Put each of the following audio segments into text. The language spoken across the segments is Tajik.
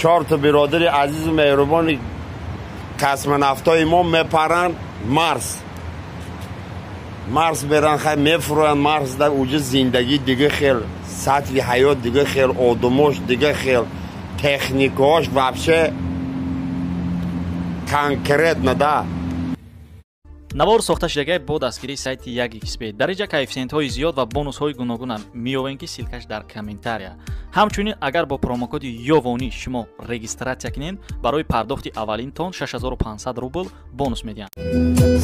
Чор та биродари азизу меҳрубони космонавтои мо мепаранд Марс. Марс меран, хай мефуроянд Марс, дар уҷа зиндагӣ дига хел, сатҳи ҳаёт дига хел, одамош дига хел, техникаош вообще конкретно да. Навор сохта шудагай бо дастгирии сайти 1xb. Дар инҷа коэффисиентҳои зиёд ва бонусҳои гуногунам меёвем, ки ссылкаш дар комментария. Ҳамчунин агар бо промокоди Ёвонӣ шумо регистратсия кунед, барои пардохти аввалинтон 6500 рубл бонус медиҳанд.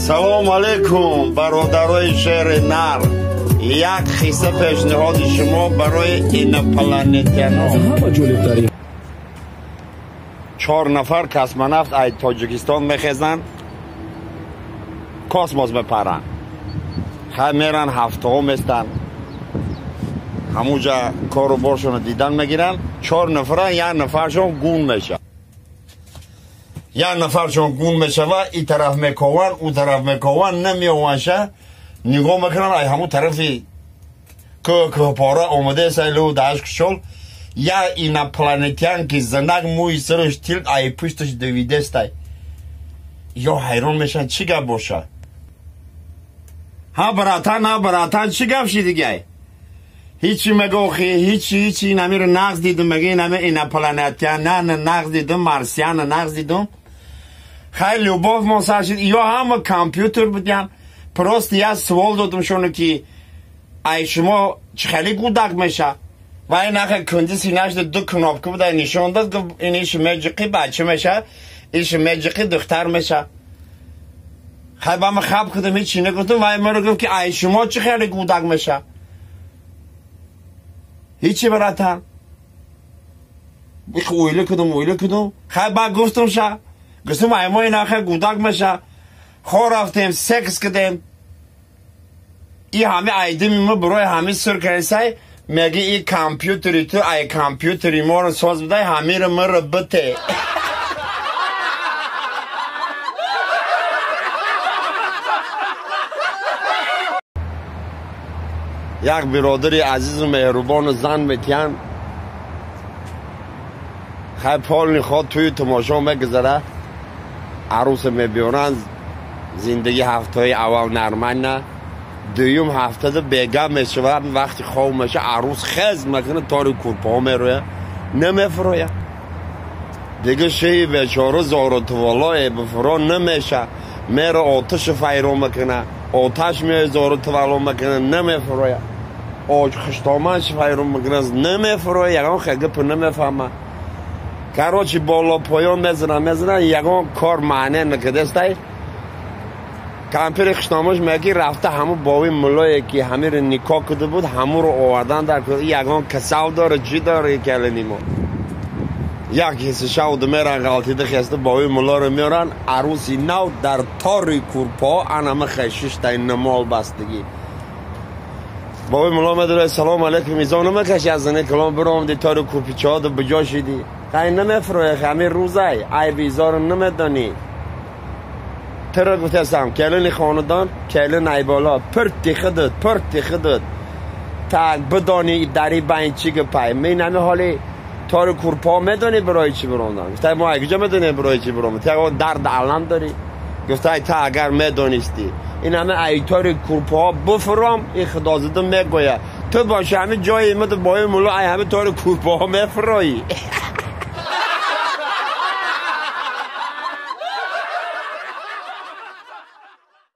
Салому алайкум, бародарои шери нар. Як хисса пешниҳоди шумо барои инопланетяно. Ҳама ҷолибтарин. Чор нафар космонавт ай Тоҷикистон мехезанд, космос мепаранд. Хай меран, ҳафтаҳо местанд, ҳамуҷа кору боршонро дидан мегиранд. Чор нафара, як нафаршон гун мешавад, як нафаршон гун мешава, и тараф мекованд, ӯ тараф мекованд, намеованша. Нигоҳ мекунанд, ай ҳамун тарафи кӯҳпора омадаесайлу дааш кушол як инопланетян ки занак мӯи сараш тилт, ай пушташ давидестай. Ё ҳайрон мешаванд, чӣ гап боша? Ҳа братан, ҳа братан, чӣ гап ши дигай? Ҳичи мегохи, ҳичи, ҳичи, инамиро нағз дидум, мега инами инопланетянана нағз дидум, марсиана нағз дидум. Хай любовь мон сар шид, ё ҳама компютер будян. Просто як суол додум шоно ки ай шумо чӣ хеле гудак меша? Ва ин аха кунди синашда ду кнопка буда, нишон дод, гуфт ин иши меҷиқи бача меша, иши меҷиқи духтар меша. Хай ба ман хаб кудам, ҳичи нагуфтам. Вай маро гуфт ки ай шумо чӣ хеле гудак меша? Ҳичи братан. Уйла кудум, уйла кудум. Хай ба гуфтум ша. Гуфтум ай мо ин аха гудак меша. Хо рафтем, секс кудем. И ҳами айдими мо барои ҳами сур кардисай, меги и компютери ту ай компютери моро соз бидай, ҳамиро маро бите. Як биродари азизу меҳрубону зан метиҳанд, хай полни ход тӯи тамошо мегузара, арӯса мебиёранд, зиндагӣ ҳафтаҳои аввал нормально, дуюм ҳафтада бегап мешавад, вақти хоб меша, арӯс хез мекунад, тори курпаҳо мерояд, намефурояд. Дига шеи бечора зору тувалое бифуро намеша, мера оташу файрон мекунад, оташ меояд, зору тавалло мекунад, намефурояд. Оч хуштоманш файрон мекунад, намефурояд, ягон хел гапа намефаҳмад. Короче, боло поён мезанад, мезанад, ягон кор маъне накардастай. Кампири хуштомаш мегӯяд ки рафта ҳамун бови муллое ки ҳамиро никоҳ куда буд, ҳамунро овардан дар ягон касал дора, чӣ дора калини мо. Як ҳисса шавду меран, ғалтида хеста бови муллоро меоранд, арӯси нав дар тори курпаҳо анама хешиштай намол бастагӣ. Бови мулло медорад, салому алайкум, изо намекаши аз зани калон биромди, тори курпичаҳо биҷо шидӣ. Хай намефурояд, ҳамин рӯзай, айби изоро намедонӣ. Тира гуфтасам, келини хонадон, келин айбола, пирти худат, пирти худат. Так бидонӣ дари байн чӣ гапай. Мен ҳами ҳоли тори курпаҳо медонӣ барои чӣ биромдам? Гуфтай мо ай куҷо медонем барои чӣ биромдам? Ту ягон дард алам дорӣ? Гуфтай та агар медонистӣ. Ин ҳама ай тори курпаҳо бифуром, ин худозада мегӯяд. Ту боши ҳами ҷои ма бои мулло ай ҳами тори курпаҳо мефуроӣ.